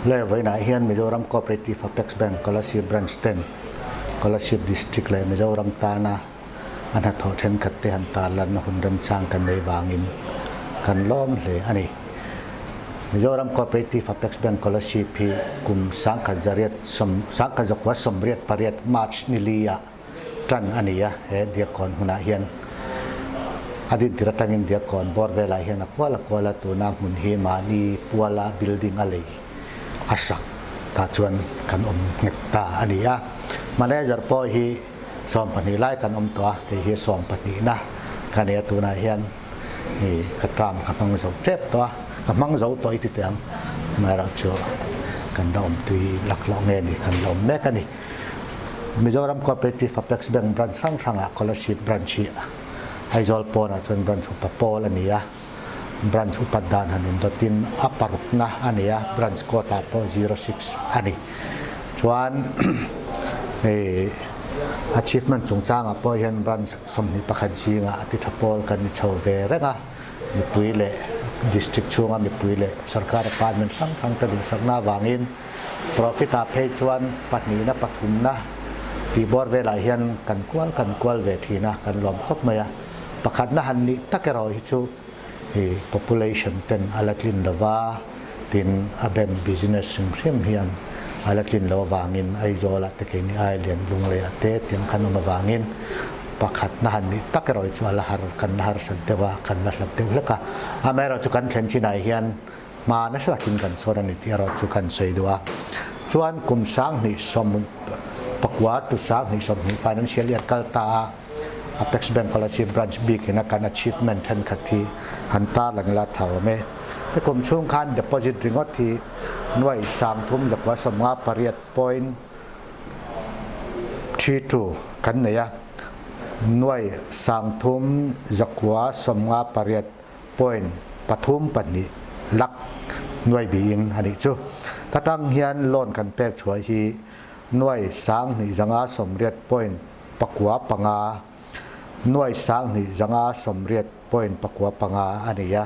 Le vawiinah hian Mizoram Cooperative Apex Bank Kolasib Branch ten Kolasib District leh Mizoram tana a hnathawh thenkhat te han tarlanna hun remchang kan nei vangin kan lawm hle a ni. Mizoram Cooperative Apex Bank Kolasib hi kum sangkhat zariat sawm sangkhat zakua sawmriat pariat March nili ah tan a ni a, he Diakkawn hmunah hian a dintir atangin Diakkawn bawr velah hian a kual a kual a, tuna hmun hi mahni puala building a lei a sak tah chuan kan awm nghet ta a ni a. Manager pawh hi 12 lai kan awm tawh a, kei hi sawmpahnihna ka ni a, tunah hian ka term ka hmang zo tep tawh a, ka hmang zo tawh i ti teh ang, amaherawhchu kan la awm tui laklawh nge ni kan la awm mek a ni. Mizoram Cooperative Apex Bank branch hrang hrangah Kolasib branch hi Aizawl pawnah chuan branch upa pawl a ni a, branch upat dan han indawtin a parukna a ni a, branch code ah pawh 06 a ni. Chuan achievement chungchangah pawh hian branch 21 zingah a titha pawl kan ni chho ve reng a, mipui leh district chhunga mipui leh sorkar department hrang hrang te duhsakna avangin Profit ah phei chuan pahnihna pathumna tih bawr velah hian kan kual kan kual ve thin a, kan lawm khawp mai a. Pakhatna han nih tak erawh hi chu i population ten a la tlin lova, tin a bank business hrim hrim hian a la tlin loh avangin Aizawl ah te keini ai lian Lunglei ah te tiang khan awm avangin pakhatna han nih tak erawh hi chu a la har kan la harsat deuh a, kan la hlat deuh hlek a. Amaherawhchu kan thlen chinah hian Hma nasa takin kan sawn a ni tih erawh chu kan sawi duh a. Chuan kum 2019 to 2020 financial year kal ta a Apex Bank Kolasib Branch bikin a kan achievement thenkhat hi han tarlang ila tha awm e. He kum chhung khan deposit ringawt hi nuai 3358 point 32 kan nei a, nuai 3358 point pathum pahnih lak nuai biin a nih chu. Ta tang hian loan kan pek chhuah hi nuai 2580 point pakua panga, nuai 2580 point pakua panga a ni a.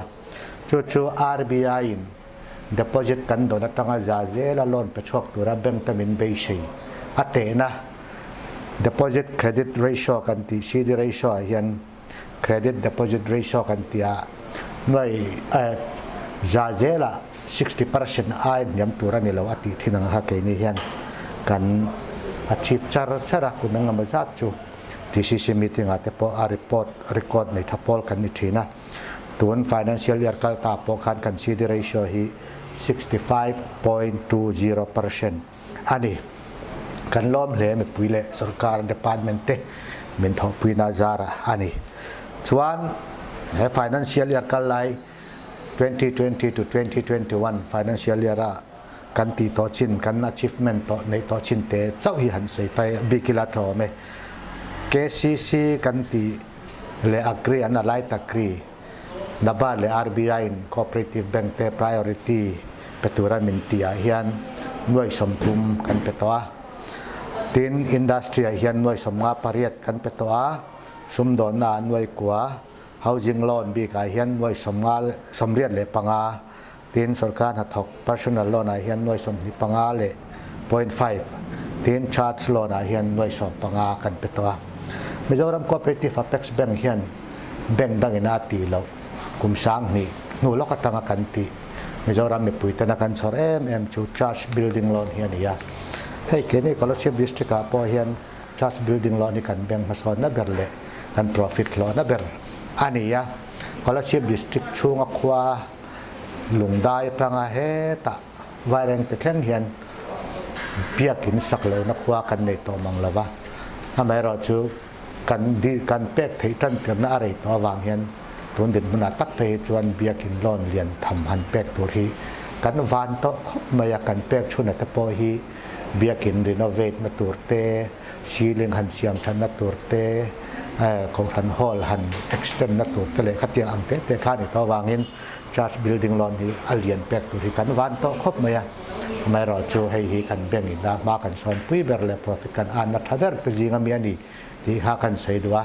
Chu chu RBI in deposit kan dawn atanga za zela loan pe chhuak tura bank te min beisei a tehna deposit credit ratio kan tih CD ratio ah hian Credit deposit ratio kan ti a, nuai za zelah 60% ai hniam tur a ni lo a tih thin ang kha keini hian kan achieve char char a, kum engemaw zat chu TCC meeting ah te pawh a report record nei tha pawl kan ni thin a, tun financial year kal ta pawh khan kan CD ratio hi 65.20% a ni. Kan lawm hle mipui leh sorkar department te min thawhpuina zarah a ni. Chuan he financial year kal lai 2020 to 2021 financial year a kan tih tawh chin kan achievement tawh neih tawh chin te chauh hi han sawi phei bik ila tha awm e. KCC kan tih leh Agri an allied Agri NABARD leh RBI in Cooperative Bank te priority pe tura min tih ah hian nuai 30 kan pe tawh a. Tin, industry ah hian nuai 58 kan pe tawh a, sumdawnna ah nuai kua, housing loan bik ah hian nuai 50 85, tin sorkar hnathawk personal loan ah hian nuai 25 leh point five, tin church loan ah hian nuai 15 kan pe tawh a. Mizoram Cooperative Apex Bank hian bank dangin a tih loh kum 2000 hnu lawk atanga kan tih Mizoram mipui tena kan chhawr em em chu church building loan hi a ni a. Hei keini Kolasib District ah pawh hian church building loan hi kan bank hmasawnna ber leh kan profit hlawhna ber a ni a. Kolasib District chhunga khua Lungdai atanga hetah Vairengte thleng hian biakin sak lohna khua kan nei tawh mang lo va, amaherawhchu kan kan pek theih tantirna a rei tawh avang hian tun dinhmunah tak phei hi chuan biakin loan lian tham han pek tur hi kan van tawh khawp mai a, kan pek chhuna te pawh hi biakin renovate na tur te, ceiling han siam thatna tur te, Kohhran hall han extend na tur te leh khatiang ang te te kha a ni tawh avangin Church building loan hi a lian pek tur hi kan van tawh khawp mai a, amaherawhchu hei hi kan bank in a hma kan sawn pui ber leh profit kan anna tha ber te zing ami a ni tih kha kan sawi duh a,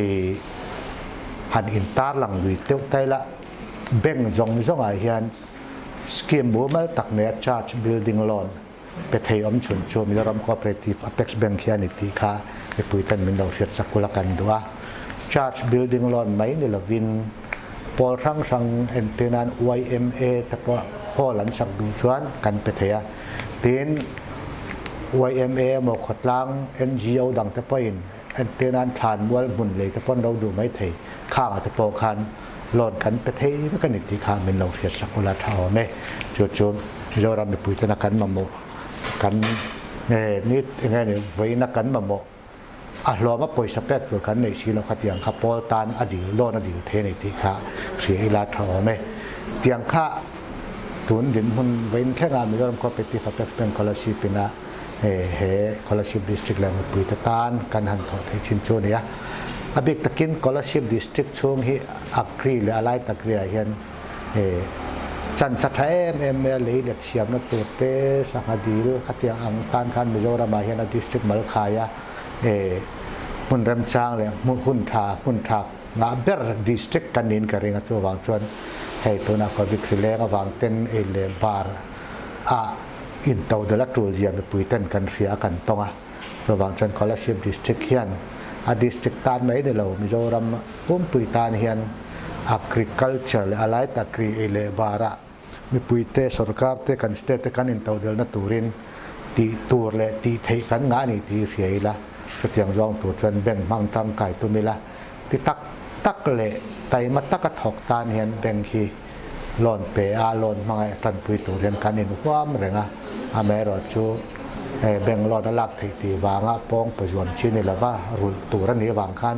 i han in tarlang lui deuh ta ila bank zawng zawng ah hian. Scheme mumal tak neia Church Building Loan pe thei awm chhun chu Mizoram Cooperative Apex Bank hi a ni tih kha mipui ten min lo hriat sak kula kan duh a. Church Building Loan mai ni lovin pawl hrang hrang entir nan yma te pawh hall an sak duh chuan kan pe thei a. Tin, yma emaw khawtlang NGO dang te pawhin Entir nan thlanmual hmun lei te pawn lo duh mai thei, khangah te pawh khan loan kan pe thei vek a ni tih kha min lo hriat sak ula tha awm e. Chu chu Mizoram mipui tena kan mamawh kan nge ni enge ni vawiina kan mamawh a hlawma pawisa pek tur kan neih si loh kha tiang kha pawl tan a dil loan a dil thei a ni tih kha hria ila tha awm e. Tiang kha tun dinhmun vawiin thlengah Mizoram Cooperative Apex Bank Scholarship ina He Kolasib District leh mipuite tan kan han thawh theih thin chu a ni a. A bik takin Kolasib District chhung hi Agri leh Allied Agri ah hian chance a tha em em mai a, lei let siamna tur te, sangha dil khatiang ang tan khan Mizoram ah hian a district mal khai a, hmun remchang leh hun tha, hmun tha ngah ber district kan niin ka ring a, chuvang chuan hei tunah Covid hri leng avang ten ei leh bar ah Intodelh a tul zia mipui ten kan hria a kan tawng a, chuvang chuan Kolasib District hian a district tan mai ni lo Mizoram pumpui tan hian Agriculture leh Allied Agri ei leh barah mipui te sorkar te kan state te kan intodelhna turin tih tur leh tih theih kan ngah a ni tih hi hria ila, chutiang zawng tur chuan bank hmang tangkai tum ila ti tak tak leh taima taka thawk tan hian bank hi loan pe a, loan hmangaih a tanpui tur hian kan inhuam reng a, amaherawh chu bank loan a lak theih tih vanga pawng pazuam chi ni lova rulh tur a nih avang khan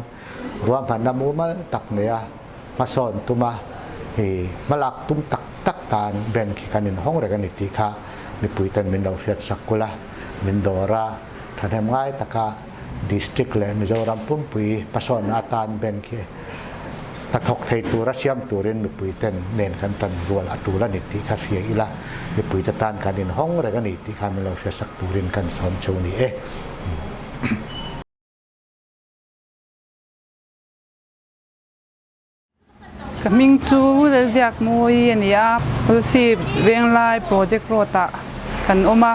ruahmanna mumal tak nei a, hmasawn tum a, hmalak tum tak tak tan bank hi kan inhawng reng a ni tih kha mipui ten min lo hriat sak kul a, min dawr a, thahnem ngai taka District leh Mizoram pumpui hmasawnna atan bank hi hnathawk thei tura siam turin mipuiten nen kan tan rual a tul a ni tih kha hria ila, mipuite tan kan inhawng reng a ni tih kha min lo hriatsak turin kan sawm cheu ni e. Ka hming chu Lalbiakmawi a ni a, Tulsi Venglai Project Road ah kan awm a.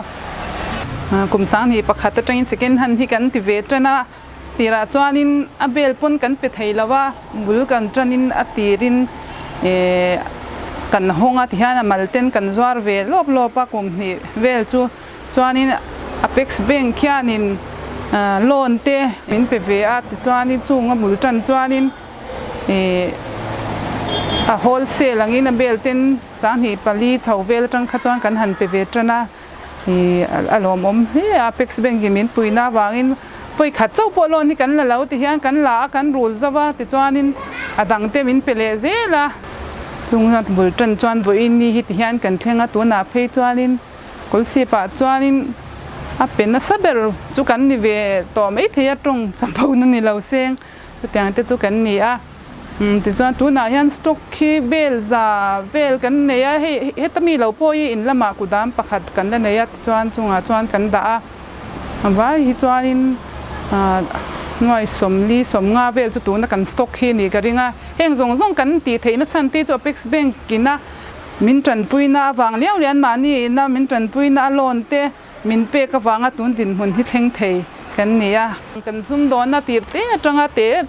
Kum sanghnih pakhat atangin second hand hi kan ti ve tan a, tirah chuanin a bel pawn kan pe thei lo a, bul kan tanin a tirin kan hawng a tihian a mal ten kan zuar ve lawp lawp a kum hnih vel chu chuanin Apex Bank khianin loan te min pe ve a tichuanin chung a bul tan chuanin Ih a wholesale angin a bel ten sanghnih pali chho vel atang kha chuan kan han pe ve tan a, ih a lawmawm hle a, Apex Bank in min puihna avangin vawi khat chauh pawh loan hi kan la lo ti hian kan la a, kan rul zo a tichuanin a dang te min pe leh zel a, chung bul tan chuan vawiin ni hi ti hian kan thleng a, tunah phei chuanin Kawlsip ah chuanin a pe nasa ber chu kan ni ve tawh maithei a, tawng chapo na ni lo seng. Chutiang te chu kan ni a, tichuan tunah hian stock khi bel za vel kan nei a, hei heta mi lo pawh hi in lamah kudam pakhat kan la nei a, tichuan chungah chuan kan dah a, a vai hi chuanin nuai sawmli sawmnga vel chu tuna kan stock hi a nih ka ring a, heng zawng zawng kan tih theihna chhan te chu Apex Bank ina min tanpuina avang liau lian mahni ina min tanpuina a loan te Min pek avanga tun dinhmun hi thleng thei kan ni a. Kan sumdawnna tir te atanga te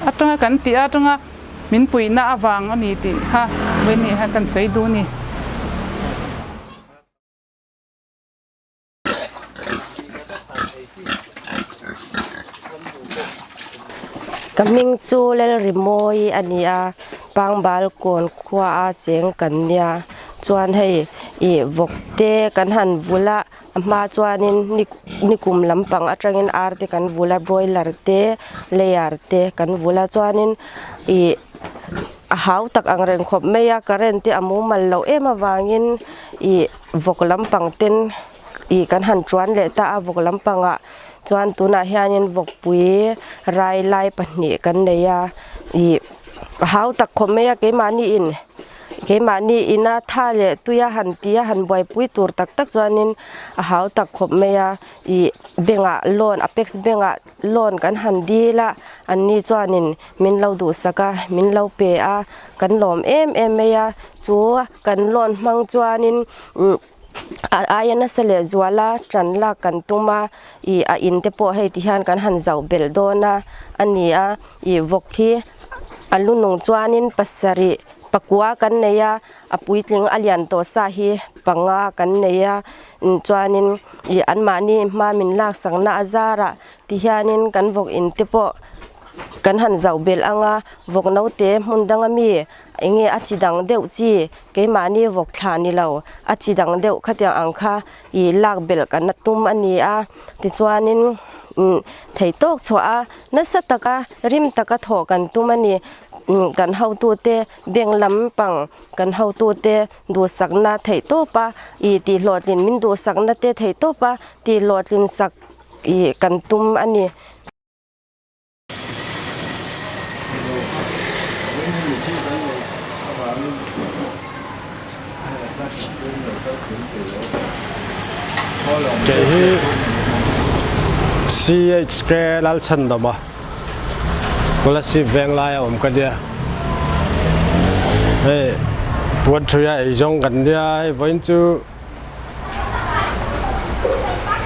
atanga kan tih atanga min puihna avang a ni tih kha vawiin ah hian kan sawi duh a ni. Ka hming chu Lalrimawi a ni a, Pangbal kawn khua a cheng kan nia. Chuan hei ih vawk te kan han vul a, a hma chuanin ni nikum lampang atangin ar te kan vul a broiler te layer te kan vul a chuanin ih a hau tak ang reng khawp mai a current te a mumal loh em avangin ih vawk lampang ten ih kan han tuan leh ta a vawk lampangah chuan tunah hianin vawkpui rai lai pahnih kan nei a ih a hau tak khawp mai a keimahniin. Keimahni ina tha leh tuia han tia han buaipui tur tak tak chuanin a hau tak khawp mai a, ih bank ah loan apex bank ah loan kan han dil a, anni chuanin min lo duhsak a, min lo pe a, kan lawm em em mai a, chu kan loan hmang chuanin umm a aia nasa leh zuala tan lak kan tum a, ih a in te pawh hei ti hian kan han zauh belh dawn a a ni a, ih vawk hi a lu nung chuanin pasarih pakua kan nei a, a puitling a lian tawh sa hi panga kan nei a, chuanin ih anmahni hma min lak sakna a zarah ti hianin kan vawk in te pawh kan han zauh belh ang a, vawk naute hmun danga mi eng nge a chi dang deuh chi keimahni vawk thlah ni lo a chi dang deuh khatiang ang kha ih lak belh kan tum a ni a tichuanin umm thei tawk chhuah a nasa taka rim taka thawh kan tum a ni umm kan hotute bank lampang kan hotute duhsakna theih tawp a ih tih hlawhtlin min duhsakna te theih tawp a tih hlawhtlin sak ih kan tum a ni. Kei hi CHK Lalchhandama Kolasib Venglai a awm ka nia. Hei puanthui a eizawng kan nia hei vawiin chu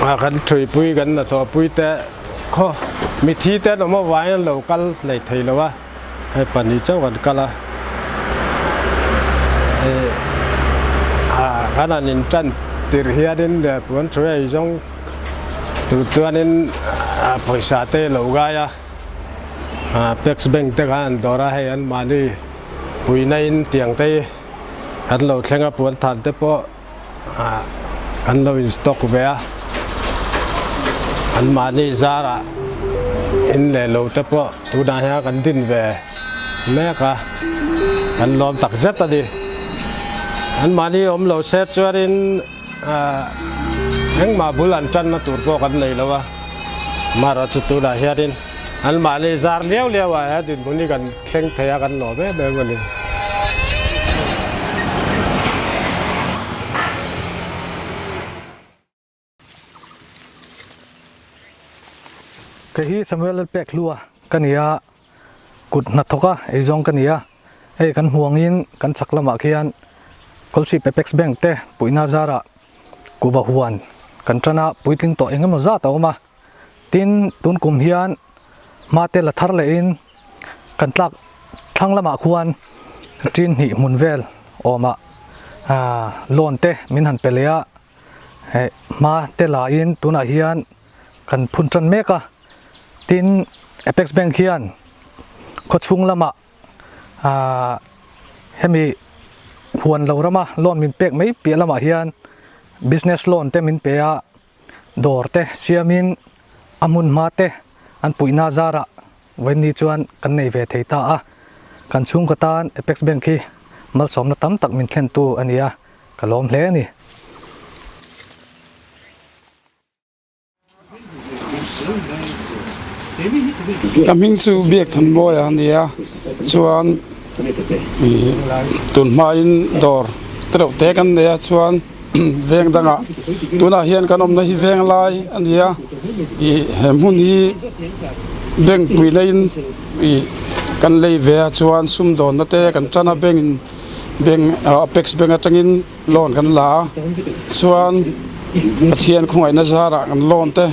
a kan thuipui kan hnathawhpui te khaw mithi te an awm avangin an lo kal hlei thei lo a hei pahnih chauh kan kal a hei ah kan han in tan tirh hianin puan thu ei zawng tur chuanin pawisa te lo ngai a apex bank te khan an dawr a hei anmahni puihna in tiang te hi an lo thleng a puan than te pawh ah an lo in stock ve a an mahni zarah in leh lo te pawh tunah hian kan din ve mek a kan lawm tak zet a ni an mahni awm lo se chuanin ah engmah bul an tanna tur pawh kan nei lo a amaherawhchu tunah hianin an mahni zar liau liau ah hian dinhmun hi kan thleng thei a kan lawm em em a ni. Kei hi Samuel Lalpek hlua ka ni a, kut hnathawk a eizawng ka ni a, hei kan hmuangin kan chhak lamah khian Kolsip Apex Bank te puihna zarah kuhva huan kan tan a, puitling tawh eng emaw zat a awm a. Tin, tun kum hian hma te la thar lehin kan tlak thlang lamah khuan tin hnih hmun vel awmah loan te min han pe leh a, heh hma te lahin tunah hian kan phun tan mek a. Tin, Apex Bank hian khawchhung lamah hemi huan lo rama loan min pek mai piah lamah hian business loan te min pe a. Dawr te siamin a hmun hma te an puihna zarah vawiin chuan kan nei ve thei ta a, kan chhungkaw tan Apex Bank hi malsawmna tam tak min thlentu a ni a, ka lawm hle a ni. Ka hming chu Biak Thanmawia a ni a, chuan ih tun hmain dawr tereuh te kan nei a chuan. Veng dangah tunah hian kan awmna hi veng lai a ni a ih he hmun hi bank pui laiin ih kan lei ve a chuan sumdawnna te kan tan a bank in bank ah apex bank atangin loan kan la a chuan Pathian khawngaihna zarah kan loan te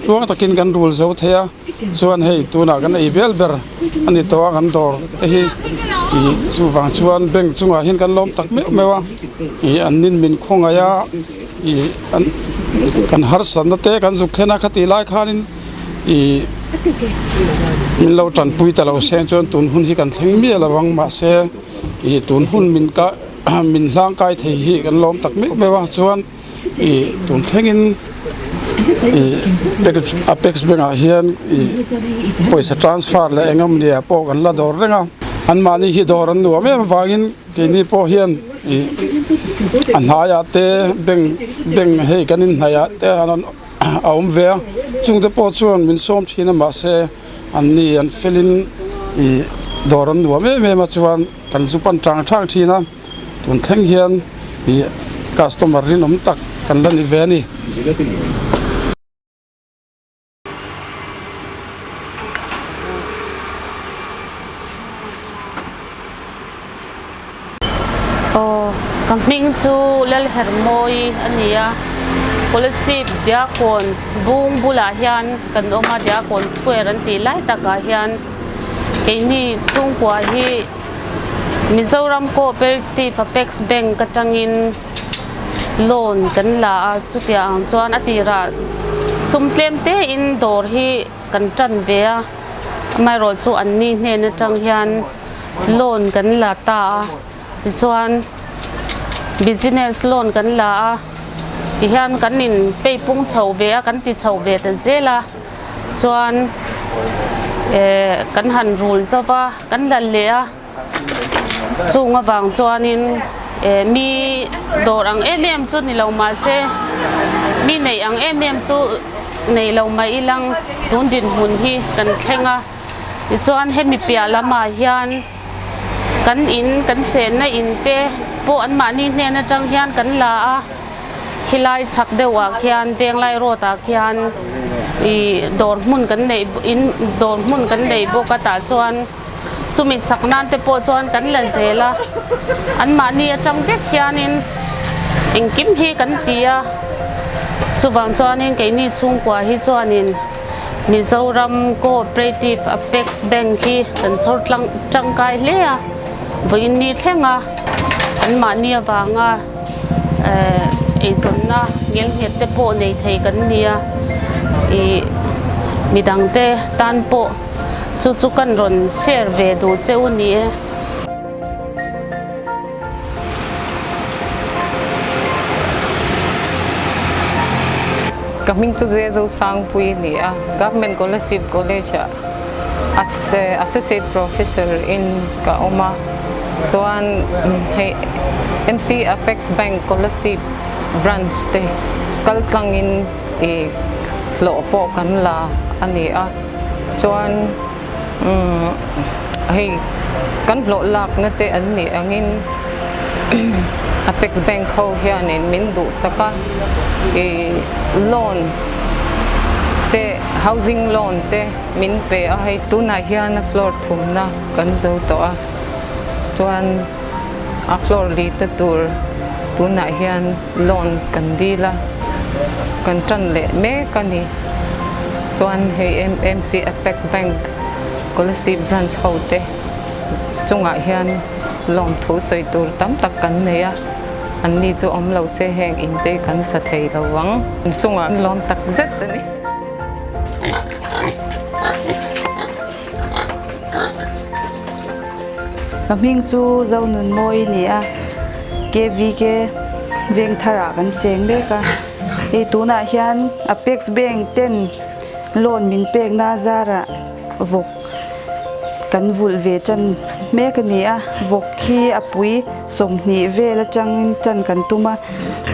tluang takin kan rul zo thei a chuan hei tunah kan ei vel ber a ni tawh a kan dawr te hi ih chuvang chuan bank chungah hian kan lawm tak meuh meuh a ih an nin min khawngaih a ih an kan harsatna te kan zuk thlen a khatih lai khanin ih min lo tanpui ta lo seng chuan tun hun hi kan thleng miah lo ang mahse ih tun hun min kah min hlangkai thei hi kan lawm tak meuh meuh a chuan. Ih tun thlengin ih apex bank ah hian ih pawisa transfer leh eng emaw ni ah pawh kan la dawr reng a anmahni hi dawr an nuam em avangin keini pawh hian ih a hnaiah te bank bank hei kan inhnaih ah te an a awm ve a chungte pawh chuan min sawm thin a mahse anni an felin ih dawr an nuam em em a chuan kan zu pan tang tang thin a. Tun thleng hian ih customer rinawm tak kan la ni ve a ni. Aw, ka hming chu Lalhermawi a ni a, Kolasib Diakawn bung bulah hian kan awm a, Diakawn Square an tih lai takah hian keini chhungkua hi Mizoram Cooperative Apex Bank atangin loan kan la a, chutiang ang chuan a tirah sum tlem te in dawr hi kan tan ve a, amaherawh chu an ni hnen atang hian loan kan la ta a, tichuan business loan kan la a, tihian kan in pay pung chho ve a, kan ti chho ve ta zel a, chuan eh kan han rul zauh a, kan la leh a. Chung avang chuanin eh mi dawr ang em em chu ni lo mahse mi neih ang em em chu nei lo mai ilang tun dinhmun hi kan thleng a tichuan hemi piah lamah hian kan in kan chenna in te pawh anmahni hnen atang hian kan la a khilai chhak deuh ah khian venglai road ah khian ih dawr hmun kan neih in dawr hmun kan nei bawk a tah chuan. Chumi sak nan te pawh chuan kan la zel a, anmahni atang vek hianin engkim hi kan ti a, chuvang chuanin keini chhungkua hi chuanin Mizoram Cooperative Apex Bank hi kan chhawr tlang tangkai hle a, vawiin ni thleng a anmahni avanga eh eizawnna ngelnghet te pawh nei thei kan ni a, ih midangte tan pawh. Chu chu kan rawn share ve duh che u ni e. Ka hming chu Jezo Sangpui a ni a, Government Kolasib College ah Associate Professor in ka awm a, chuan hei MC Apex Bank Kolasib Branch te kal tlangin ih hlawh pawh kan la a ni a. Chuan umm hei kan hlawh lakna te an nih angin Apex Bank ho hianin min duhsak a, ih loan te housing loan te min pe a hei tunah hian a floor thumna kan zo tawh a, chuan a floor li te tur tunah hian loan kan dil a, kan tan leh mek a ni. Chuan hei MC Apex Bank Kolasib Branch ho te chungah hian lawmthu sawi tur tam tak kan nei a, anni chu awm lo se heng in te kan sa thei lo ang. Chungah lawm tak zet a ni. Ka hming chu Zonunmawi a ni a, KVK Vengthar ah kan cheng mek a. Hei tunah hian Apex Bank ten loan min pekna zarah vawk kan vulh ve tan mek a ni a, vawk hi a pui 20 vel atangin tan kan tum a,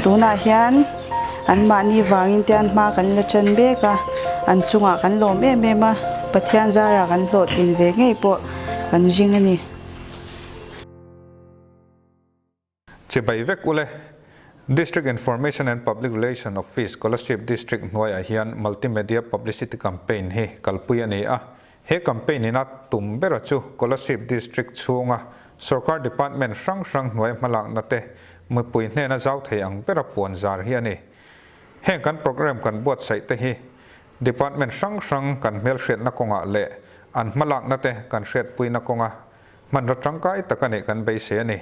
tunah hian anmahni vangin te an hma kan la tan mek a, an chungah kan lawm em em a, Pathian zarah kan hlawhtlin ve ngei pawh kan ring a ni. Chibai vek ule. District Information and Public Relation Office, Kolasib District hnuaiah hian Multimedia Publicity Campaign hi kalpui a ni a. He campaign in a tum bera chu Kolasib District chhunga Sorkar Department hrang hrang hnuai hmalakna te mipui hnena zau thei ang bera puan zar hi a ni. Heng kan programme kan buatsaih te hi Department hrang hrang kan hmelhriatna kawngah leh an hmalakna te kan hriatpuina kawnga Hmanraw tangkai tak a nih kan beisei a ni.